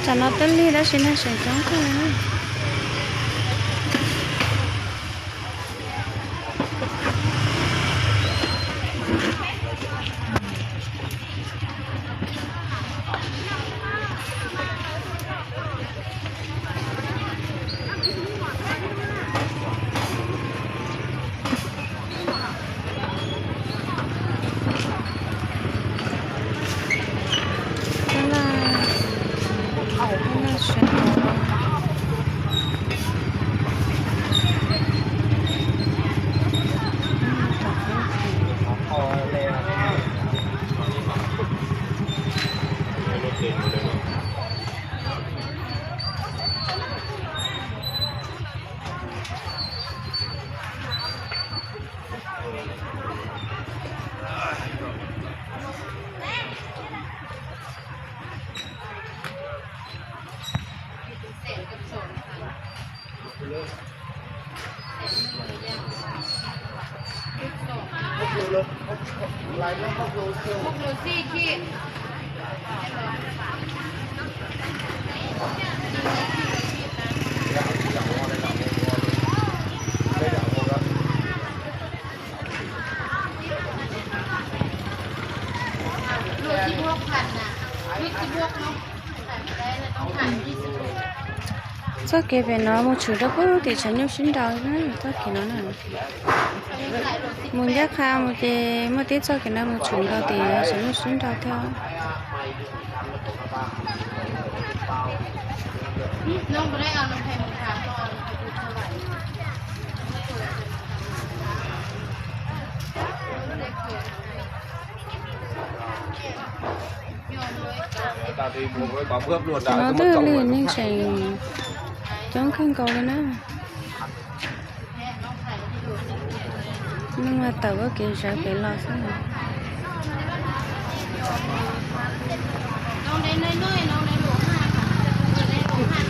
Tsam no twb lig tab sis neeg tseem coob kawg li na. Txoj kev pem no mus tshwm rau pem tim tshav nyuj sib nraus na, txoj kev no na. Mus ncaj qha mus ces muaj tib txoj kev no mus tshwm rau tim tshav nyuj sib nraus thiab. Tam no twb lig, neeg tseem coob kawg nkaus li na. Neeg mas tawm ua kev zawv pem los xwb.